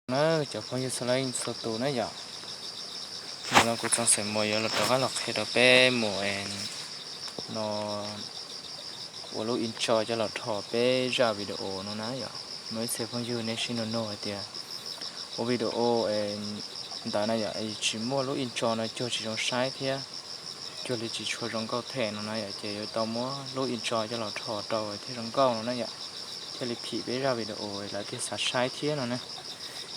Na cov phooj ywg txhua leej txhua tus na yom, nim no kuv Txoov Xeem Muas yuav los rov qab los qhia rau peb mus no ua lub intro coj los rho peb zaj video no na yom. Muaj ib txhia phooj ywg nej sib nug nug hais tias ua video ntawd na yom, tsis muaj lub intro no cuag tsis zoo saib thiab cuag li tsis tshua zoo nkauj them no na yom, ces yuav tau muab lub intro coj los rho rau thiaj zoo nkauj no na yom, thiaj li phim peb zaj video lawv thiaj xav saib thiab no na.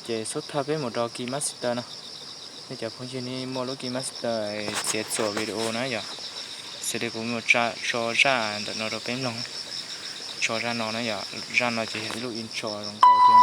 Ces xub thawj peb mus rau KineMaster no. Nej cov phooj ywg nej muaj lub KineMaster txiav txuas video na yom, xws li kuv mus tso zaj ntawm no rau peb mloog, tso zaj no na yom, zaj no ces yog ib lub intro zoo nkauj thiab.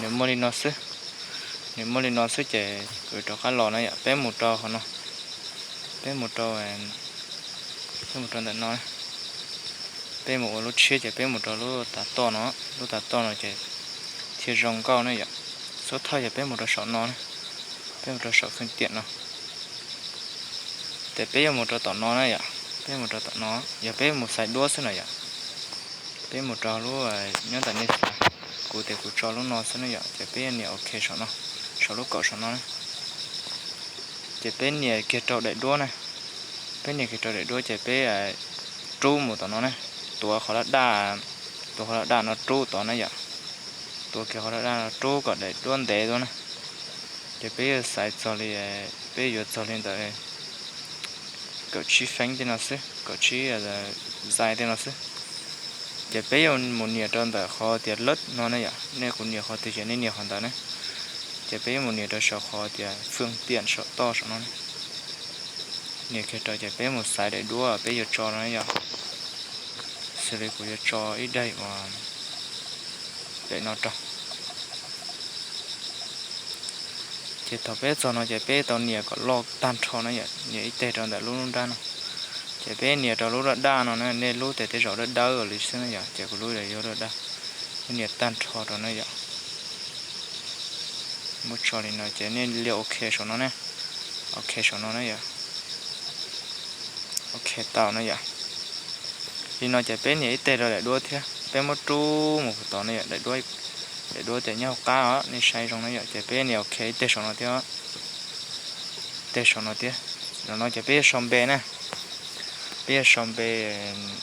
Nws muaj li no xwb, nws muaj li no xwb ces kuv rov qab los na yom, peb mus rau qhov no, peb mus rau, peb mus rau ntawm no, peb mus ua lub tshiab ces peb mus rau lub tav toj no, lub tav toj no ces thiaj zoo nkauj na yom. Xub thawj ces peb mus rau saum no, peb mus rau saum feej tiam no. Ces peb yuav mus rau tom no na yom, peb mus rau tom no, yog peb mus xaiv duab xwb na yom. Peb mus rau lub, nyob ntawm nej xaiv, kuv tias kuv tso lub no xwb na yom, ces peb yuav nias ok saum no, saum lub kaum saum no na. Ces peb nias kiag rau daim duab na, peb nias kiag rau daim duab ces peb rub mus tom no na, tuav qhov laj daj, tuav qhov laj daj no rub tod na yom, tuav kiag qhov laj daj no rub kom daim duab ntev tuaj na. Ces peb yuav xaiv txog li, peb yuav txog li ntawd kaum tsib feeb tej no xwb, kaum tsib zais tej no xwb. Ces peb yuav mus nias rau ntawm qhov tias lab no na yom, nej kuv nias qhov twg ces nej nias qhov ntawd na. Ces peb yuav mus nias rau saum qhov tias feej tiam saum toj saum no na. Nias kiag rau ces peb mus xaiv daim duab peb yuav tso no yom. Xws li kuv yuav tso ib daim uas daim no rau. Ces thaum peb txog no ces peb tau nias kom loj tag nrho na yom, nias ib teg rau ntawm lub nrab no. Ces peb nias rau lub daj daj no na, nej lub tes tej zaum dawb dawb li xwb na yom, ces kuv lub yuav daj daj. Peb nias tag nrho rau na yom. Muab tso li no ces nej lias ok saum no ne, ok saum no na yom. Ok tau na yom. Li no ces peb nias ib teg rau daim duab thiab peb muab rub mus puag tod na yom, daim duab, daim duab tias nyob hauv qab os, nej saib zoo na yom, ces peb nias ok ib teg saum no thiab, teg saum no thiab. Zaum no ces peb yuav sau npe na, peb yuav sau npe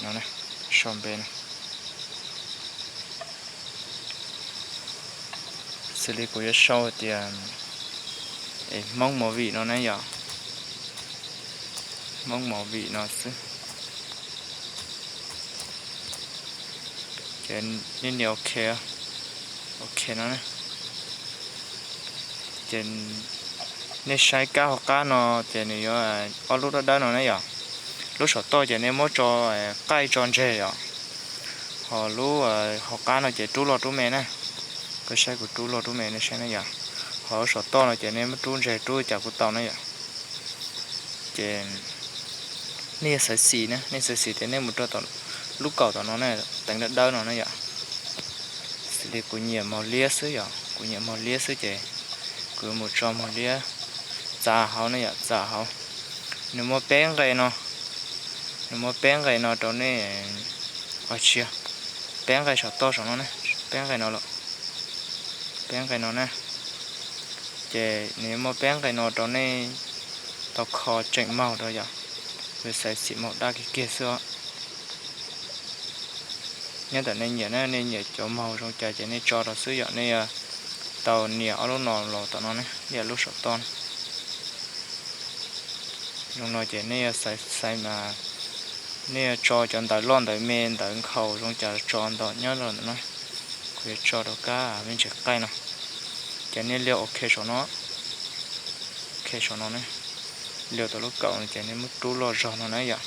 no, sau npe no. Xws li kuv yuav sau tias Hmoob Movie no na yom, Hmoob Movie no xwb. Ces nej nias ok, ok no. Ces nej saib kab hauv qab no ces nws yuav ob lub dawb dawb no na yom. Lub saum toj ces nej muab tso qaij tso ntseg yom. Ho lub hauv qab no ces rub loj rub me na. Koj saib kuv rub loj rub me nej saib na yom. Ho lub saum toj no ces nej muab rub ntseg rub cas kuj tau na yom. Ces nej yuav xaiv xis na, nej xaiv xis ces nej mus rau tom lub kaum tom no na, teev dawb dawb no na yom. Xws li kuv nyiam mos liab xwb yom, kuv nyiam mos liab xwb ces kuv mus tso mos liab txav hauv na yom, txav hauv. Nws muaj peb nqe no, nws muaj peb nqe no rau nej, tsis yog, peb nqe saum toj saum no na, peb nqe no lawm, peb nqe no na. Ces nws yuav muaj peb nqe no rau nej tau kho tseem maug rau yom, yuav xaiv xim maug daj kiag kiag xwb os. Nyob ntawm nej nyiam na, nej nyiam cov maug zoo cas ces nej tso rau xwb yom, nej tau nias ob lub no los tom no ne, nias lub saum toj. Zoo no ces nej yuav xaiv xaiv mas nej yuav tso cov ntawv loj ntawv me ntawv nkhaus zoo cas tso ntawm nyob rau ntawm no. Kuv yuav tso rau kab me ntsis qaij no, ces nej lias ok saum no, ok saum no ne, lias tau lub kaum no ces nej muab rub loj zog no na yom,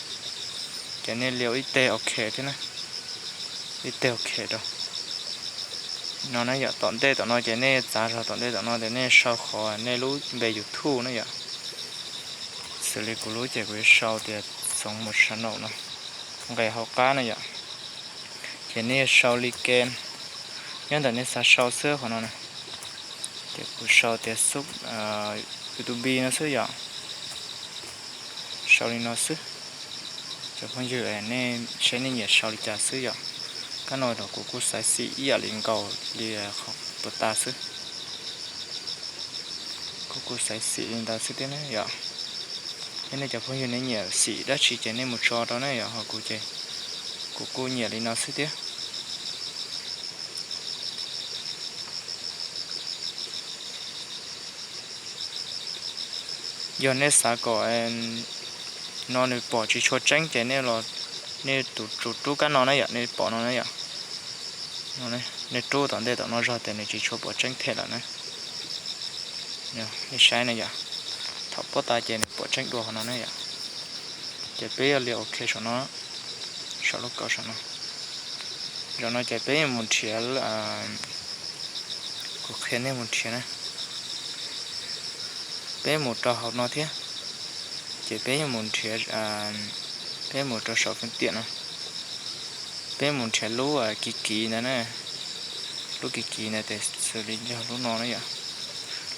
ces nej lias ib teg ok thiab na, ib teg ok rau no na yom. Tom ntej tom no ces nej txav zog tom ntej tom no ces nej sau qhov nej lub npe YouTube na yom. Xws li kuv lub ces kuv yuav sau tias Txoov Mus Sab Naum no, nqes hauv qab na yom. Ces nej yuav sau li ke, nyob ntawm nej xav sau xwb qhov no na. Ces kuv sau tias xub YouTube no xwb yom. Sau li no xwb. Cov phooj ywg, nej saib nej nyiam sau li cas xwb yom. Kab no los kuv kuj xaiv xim ib yam li nkaus li qhov puas tas xwb. Kuv kuj xaiv xim li ntawd xwb thiab na yom. Yog nej cov phooj ywg nej nyiam xim dab tsi ces nej mus tso rau na yom, ho kuv ces kuv kuj nyiam li no xwb thiab. Yog nej xav kom no nws pom tsis tshua tseeb ces nej los, nej tus tsum rub kab no na yom, nej pom no na yom. Nej rub tom ntej tom no zog ces nws tsis tshua pom tseeb thiab lawm na. Nej saib na yom, thaum puab tas ces nws pom tseeb dua qhov no na yom. Ces peb yuav li ok saum no, saum lub kaum saum no. Zaum no ces peb yuav mus nrhiav, kuv qhia nej mus nrhiav na. Peb mus rau hauv no thiab, ces peb yuav mus nrhiav, peb mus rau saum fwv tiam no, peb mus nrhiav lub kiv kiv ntawd na. Lub kiv kiv ntawd ces xws li yog lub no na yom.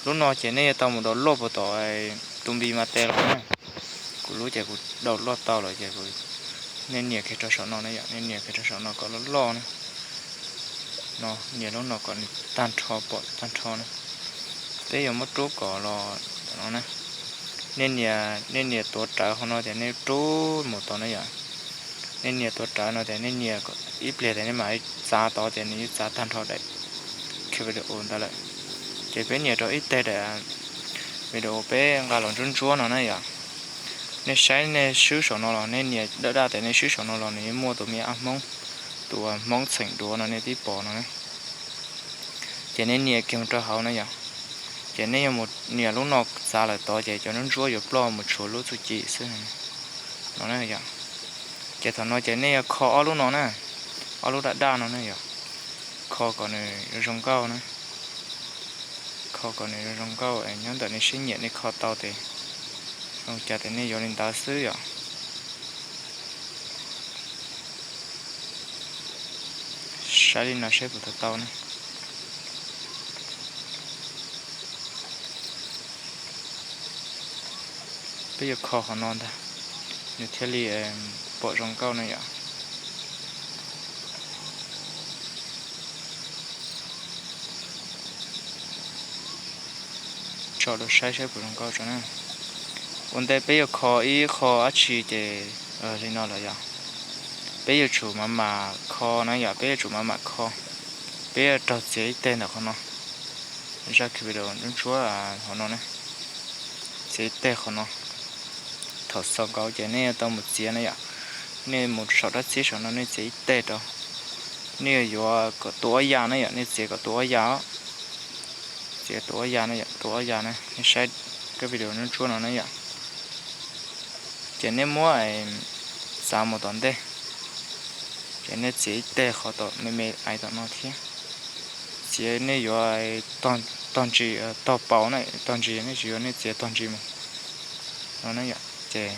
Lub no ces nej yuav tau mus download puas tom tus npi mas tes los na. Kuv lub ces kuv download tau lawm ces kuv, nej nias kiag rau saum no na yom, nej nias kiag rau saum no kom loj loj na. No nias lub no kom nws tag nrho pom tag nrho na. Peb yuav muab rub kom los no na. Nej nias, nej nias tuav rawv qhov no tias nej rub mus tod na yom. Nej nias tuav rawv no tias nej nias ib pliag tias nej mam txav tod ces nws yeej txav tag nrho daim video ntawd lawm. Ces peb nias rau ib teg daim video peb nqa los ntsuab ntsuab no na yom. Nej saib nej swb saum no los nej nias dawb daj tias nej swb saum no los nws yeej muaj tus me ab Hmoob, tus Hmoob txheem duav no nej twb pom no na. Ces nej nias kiag mus rau hauv na yom. Ces nej yuav mus nias lub no txav lawm tod ces cov ntsuab ntsuab yuav ploj mus tshuav lub txuj ci xwb no na yom. Ces thaum no ces nej yuav kho ob lub no na, ob lub daj daj no na yom. Kho kom nws zoo nkauj na. Kho kom nws zoo nkauj, nyob ntawm nej siab nyiam nej kho tau ces zoo cas ces nej yuav li ntawd xwb yom. Saib li no saib puas tau tau na. Peb yuav kho qhov no ntag, nws thiaj li pom zoo nkauj na yom. Tso rau saib saib puas zoo nkauj tso na. Ua ntej peb yuav kho ib qho dab tsi ces li no lawm yom. Peb yuav tsum mam mam kho na yom, peb yuav tsum mam mam kho. Peb yuav raug txiav ib teg ntawm qhov no. Zaj video ntsuab ntsuab hauv no ne, txiav ib teg qhov no. Thaum xaus nkaus ces nej yuav tau mus txiav na yom. Nej mus saum dab txib saum no nej txiav ib teg rau. Nej yuav yuav kom tu ob ya na yom, nej txiav kom tu ob ya os. Txiav tu ob ya na yom, tu ob ya na, nej saib kab video ntsuab ntsuab no na yom. Ces nej muab txav mus tom ntej, ces nej txiav ib teg qhov tom me me ais tom no thiab. Txiav nej yuav tog ntsis, tog paus na, tog ntsis, nej tsis yuav nej txiav tog ntsis mus no na yom. Ces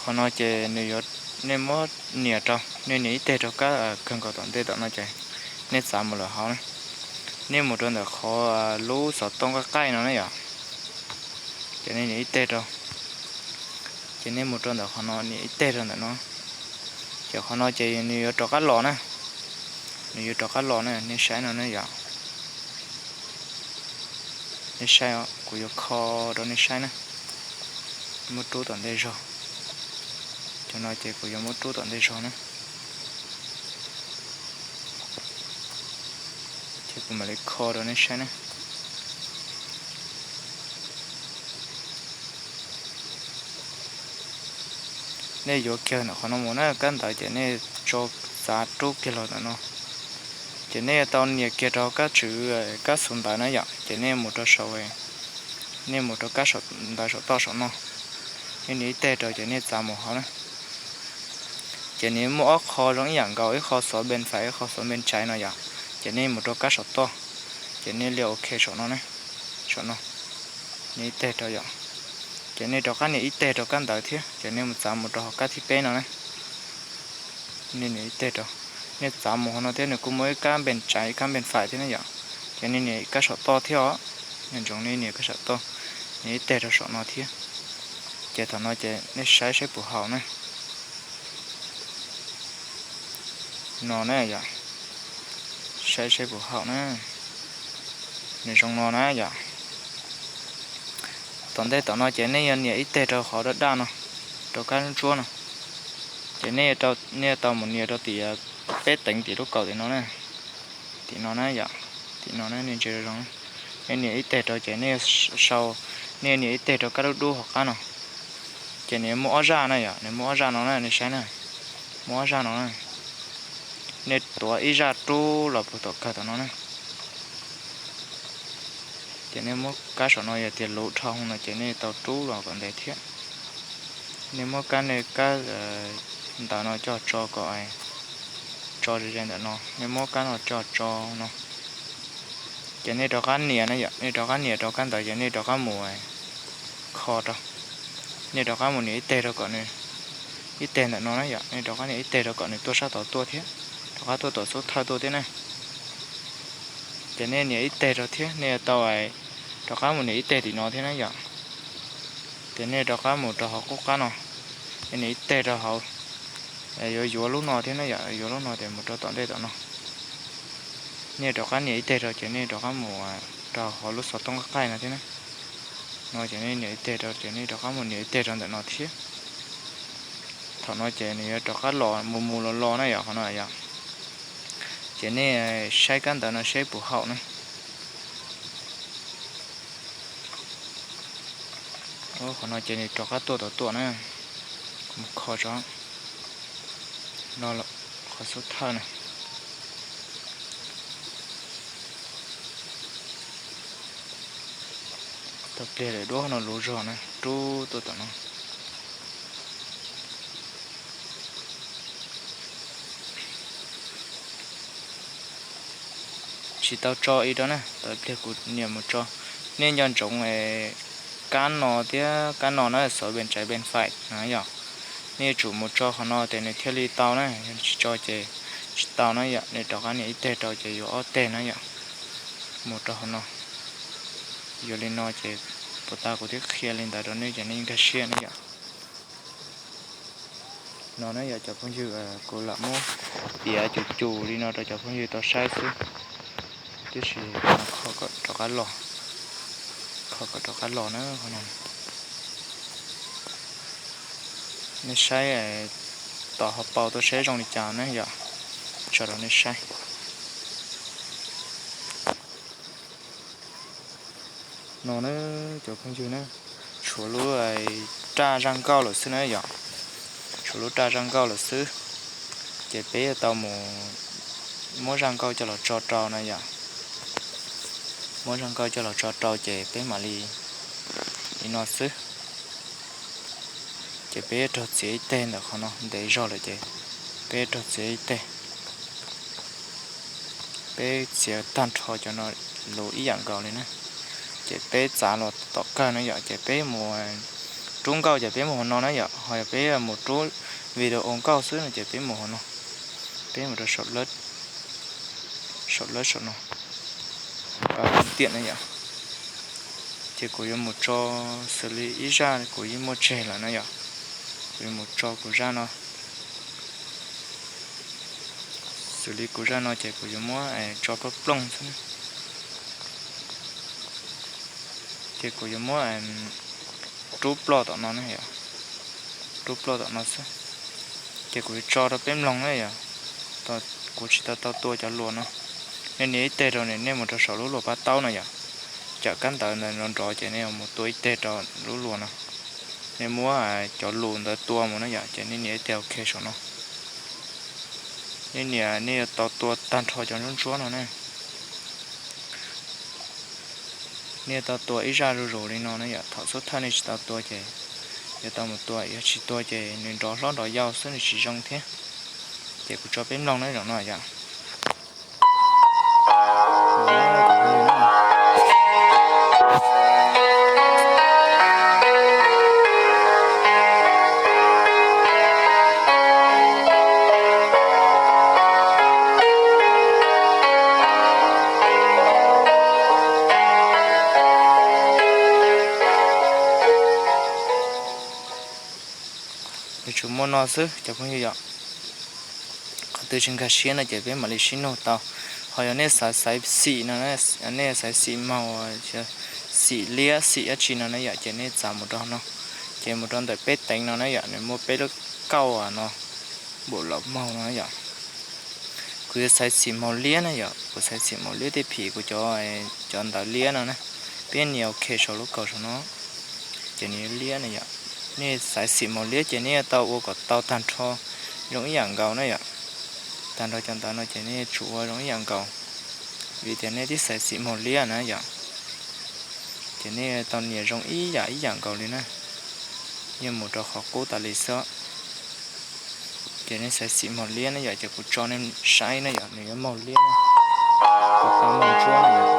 qhov no ces nws yuav, nej muab nias rau, nej nias ib teg rau kab kawg nkaus tom ntej tom no ces nej txav mus lawm hauv na. Nej mus rau ntawm qhov lub xov tooj qaij qaij no na yom. Ces nej nias ib teg rau, ces nej mus rau ntawm qhov no nias ib teg rau ntawm no. Ces qhov no ces nws yuav rov qab los na, nws yuav rov qab los na, nej saib no ne yom. Nej saib os, kuv yuav kho rau nej saib na. Muab rub tom ntej zog. Cov no ces kuv yuav muab rub tom ntej zog na. Ces kuv mam li kho rau nej saib na. Nej yuav kiag ntawm qhov no mus na, kab ntawd ces nej tso txav rub kiag los ntawm no. Ces nej yuav tau nias kiag rau kab tswv, kab xus ntawv na yom, ces nej mus rau saum, nej mus rau kab ntawv saum toj saum no. Nej nias ib teg rau ces nej txav mus hauv na. Ces nws muaj ob qho zoo ib yam nkaus, ib qho xov npe fais, ib qho xov npe tsaiv no yom. Ces nej mus rau kab saum toj, ces nej lias ok saum no ne, saum no, nias ib teg rau yom. Ces nej rov qab nias ib teg rau kab ntawd thiab, ces nej mus txav mus rau hauv kab thib peb no na. Nej nias ib teg rau, nej txav mus hauv no thiab nws kuj muaj ib kab npees tsaiv ib kab npees fais thiab na yom. Ces nej nias kab saum toj thiab os, nej ntsoov nej nias kab saum toj, nias ib teg rau saum no thiab. Ces thaum no ces nej saib saib puas haum na. No na yom, saib saib puas haum na. Nws zoo no na yom. Tom ntej tom no ces nej yuav nias ib teg rau qhov daj daj no, rau kab ntsuab no. Ces nej yuav tau mus nias rau tim peb teev tim lub kaum tim no na. Tim no na yom, tim no na, nej ntsia zoo. Nej nias ib teg rau ces nej sau, nej nias ib teg rau kab dub dub hauv qab no. Ces nws muaj ob zaj na yom, nws muaj ob zaj no na, nej saib na. Muaj ob zaj no na. Nej tuav ib zaj rub los puag tom kawg tom no na. Ces nej muab kab saum no yog tias luv dhau no ces nej tau rub los kom ntev thiab. Nej muab kab, nej kab ntawd no coj tso kom tso ze ze ntawm no, nej muab kab no coj tso no. Ces nej rov qab nias na yom, nej rov qab nias rau kab ntawd ces nej rov qab mus kho rau. Nej rov qab mus nias ib teg rau kom nws, ib teg ntawm no na yom, nej rov qab nias ib teg rau kom nws tuaj sab tod tuaj thiab, rov qab tuaj tom xub thawj tuaj thiab na. Ces nej nias ib teg rau thiab nej yuav tau rov qab mus nias ib teg tim no thiab na yom. Ces nej rov qab mus rau hauv qub qab no, nej nias ib teg rau hauv, yuav yuav lub no thiab na yom, yuav lub no ces mus rau tom ntej tom no. Nej rov qab nias ib teg rau ces nej rov qab mus rau hauv lub xov tooj qaij qaij no thiab na. No ces nej nias ib teg rau ces nej rov qab mus nias ib teg rau ntawm no thiab. Thaum no ces nws yuav rov qab los mus mus los los na yom, qhov no yom. Ces nej saib kab ntawd no saib puas haum na. Qhov no ces nws rov qab tuaj tom tuaj na, mus kho tso. No qhov xub thawj na. Tau pliag lawm, duab no luv zog na, rub tuaj tom no. Tsis tau tso ib rau na, tau pliag kuv nias mus tso. Nej nco ntsoov kab no thiab kab no na, xov ben tsaiv ben faim na yom. Nej yuav tsum mus tso qhov no ces nws thiaj li tau na, yog tsis tso ces tsis tau na yom. Nej rov qab nias ib teg rau ces yuav ob teg na yom. Mus rau hauv no. Yog li no ces puas tas kuv twb qhia li ntawd rau nej ces nej nkag siab na yom. No na yom cov phooj ywg, kuv lam muab piav cum cum li no rau cov phooj ywg tau saib xwb. Tiam sis kho kom rov qab los, kho kom rov qab los na. Nej saib, tom hauv paus tau saib zoo li cas na yom, tso rau nej saib. No na cov phooj ywg na, tshuav lub raj zaj nkauj lawm xwb na yom, tshuav lub raj zaj nkauj lawm xwb. Ces peb yuav tau mus muab zaj nkauj coj los tso rau na yom. Muab zaj nkauj coj los tso rau ces peb mam li li no xwb. Ces peb raug txiav ib teg ntawm qhov no, ntev zog lawm ces peb raug txiav ib teg. Peb txiav tag nrho cov no luv ib yam nkaus li na. Ces peb txav los tom kawg na yom, ces peb mus rub nkauj ces peb mus hauv no na yom, ho yog peb mus rub video nkauj xwb no ces peb mus hauv no, peb mus rau saum lawb saum no, tiam na yom. Ces kuv yuav mus tso xws li ib zaj kuv yeej muaj tseg lawm na yom, kuv yuav mus tso kuv zaj no. Xws li kuv zaj no ces kuv yuav muab tso plooj plooj xwb. Ces kuv yuav muab rub ploj tom no na yom, rub ploj tom no xwb. Ces kuv yuav tso rau peb mloog na yom. Kuv tsis tau tau tua cov luas no. Nej nias ib teg rau, nej mus rau saum lub luas paj taub no yom, cawm kab ntawv ntawd nrov nrov ces nej mus tua ib teg rau lub luas no. Nej muab cov lus ntawd tua mus na yom, ces nej nias ib teg ok saum no. Nej nias, nej yuav tau tua tag nrho cov ntsuab ntsuab no na. Nej yuav tau tua ib zaj zuj zus li no na yom, thaum xub thawj nej tsis tau tua ces yuav tau mus tua, yog tsis tua ces nws nrov hlob nrov yau xwb nws tsis zoo thiab. Ces kuv tso peb mloog na zaum no yom. Nws tsuas muaj no xwb cov phooj ywg yom. Qhov twg tsis nkag siab no ces peb mam li sib nug tau. Ho yog nej xaiv xaiv xim no, nej xaiv xim maug, xim liab xim dab tsi no na yom, ces nej txav mus rau no, ces mus rau ntawm peb teev no na yom, nws muaj peb lub kauj no, npaum los maug no yom. Kuv yuav xaiv xim maug liab na yom, kuv xaiv xim maug liab tej phim kuv cov, cov ntawv liab no na. Peb nias ok saum lub kaum saum no, ces nws yuav liab na yom. Nej xaiv xim maug liab ces nej yuav tau ua kom tau tag nrho zoo ib yam nkaus na yom. Tag nrho cov ntawv no ces nej tsum ua zoo ib yam nkaus, vim tias nej twb xaiv xim maug liab na yom. Ces nej tau nias zoo ib yam ib yam nkaus li na, yeej mus rau qhov qub tas li xwb. Ces nej xaiv xim maug liab na yom, ces kuv tso nej saib na yom, nws yuav maug liab na, kom tau maug ntsuab na yom.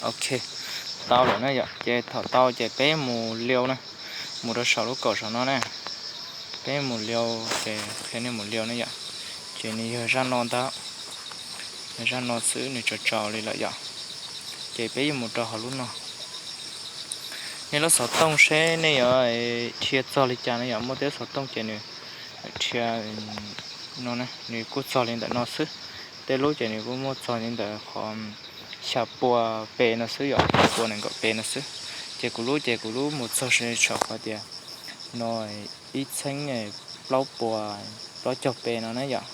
Ok, tau lawm na yom, ces thaum tau ces peb mus liu na, mus rau saum lub kaum saum no na. Peb mus liu, ces qhia nej mus liu na yom. Ces nws yog zaj no ntag, yog zaj no xwb nws tsaus tsaus li lawm yom. Ces peb yuav mus rau hauv lub no. Nej lub xov tooj seb nej yuav dhia txog li cas na yom, muaj tej lub xov tooj ces nws dhia no, nws kuj txog li ntawm no xwb. Tej lub ces nws kuj muaj txog li ntawm qhov xya pua pe no xwb yom, xya pua nees nkaum pe no xwb. Ces kuv lub ces kuv lub mus txog saum qhov tias no ib txheeb plaub puas plaub caug pe no na yom.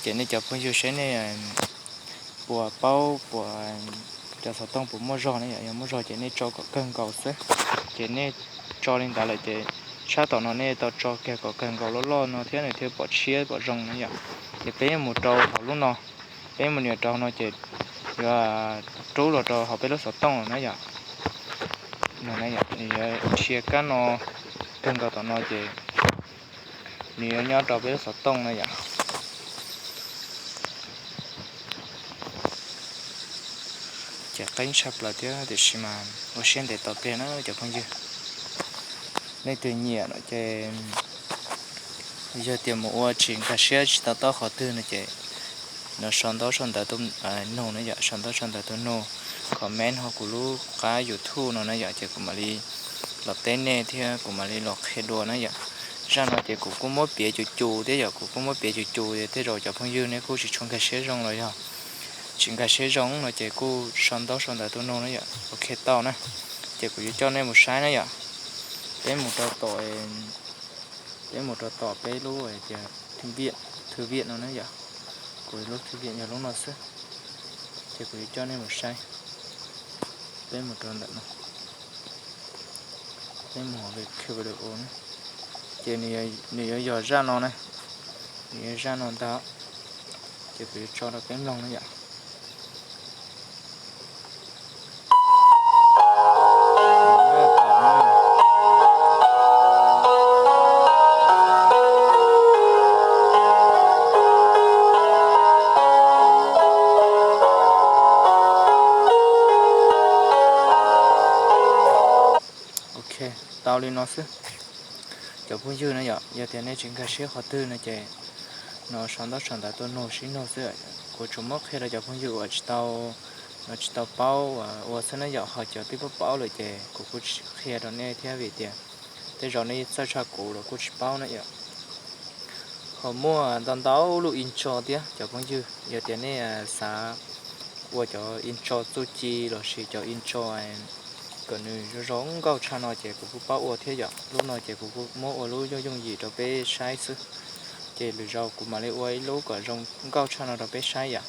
Ces nej cov phooj ywg seb nej puas paub puas, cov xov tooj puas muaj zog na yom, yog muaj zog ces nej tso kom kawg nkaus xwb. Ces nej tso li ntawd lawm ces sab tom no nej tau tso kiag kom kawg nkaus loj loj no thiab nws thiaj pom tshiab pom zoo na yom. Ces peb mus rau hauv lub no, peb mus nias rau no ces yuav rub los rau hauv peb lub xov tooj na yom. No na yom, nws yuav dhia kab no kawg nkaus tom no ces nws yuav nyob rau peb lub xov tooj na yom. Ces qeeb tshaj plaws thiab tiam sis mas ua siab ntev tau pliag na cov phooj ywg. Nej tus nyiam no ces yog tias mus ua tsis nkag siab tsis to taub qhov twg no ces no sau ntaub sau ntawv tuaj nug na yom, sau ntaub sau ntawv tuaj nug, comment hauv kuv lub qab YouTube no na yom, ces kuv mam li los teb nej thiab kuv mam li los qhia dua na yom. Zaj no ces kuv kuj muab piav cus cus thiab yom, kuv kuj muab piav cus cus ces tej zaum cov phooj ywg nej kuj tsis tshua nkag siab zoo los yog tsis nkag siab zoo no ces kuj sau ntaub sau ntawv tuaj nug na yom. Ok tau na, ces kuv yuav coj nej mus saib na yom. Peb mus rau tom, peb mus rau tom peb lub tias thư viện no na yom. Kuv lub thư viện yog lub no xwb, ces kuv yuav coj nej mus saib. Peb mus rau ntawm no, peb mus hauv qhia video na. Ces nws yuav yog zaj no na, nws yog zaj no ntag. Ces kuv yuav tso rau peb mloog na yom. Ok, tau li no xwb. Cov phooj ywg na yom, yog tias nej tsis nkag siab qhov twg no ces no sau ntaub sau ntawv tuaj nug sib nug xwb. Kuv tsuas muab qhia rau cov phooj ywg uas tsis tau, no tsis tau paub ua xwb na yom, ho cov twb paub paub lawm ces kuv kuj tsis qhia rau nej thiab vim tias tej zaum nej txawj tshaj kuv los kuj tsis paub na yom. Ho muaj ntau ntau lub intro thiab cov phooj ywg, yog tias nej xav ua cov intro txuj ci lossis cov intro kom nws zoo zoo nkauj tshaj no ces kuv kuj paub ua thiab yom. Lub no ces kuv kuj muab ua lub yooj yooj yim rau peb saib xwb, ces lwm zaus kuv mam li ua ib lub kom zoo nkauj tshaj no rau peb saib yom.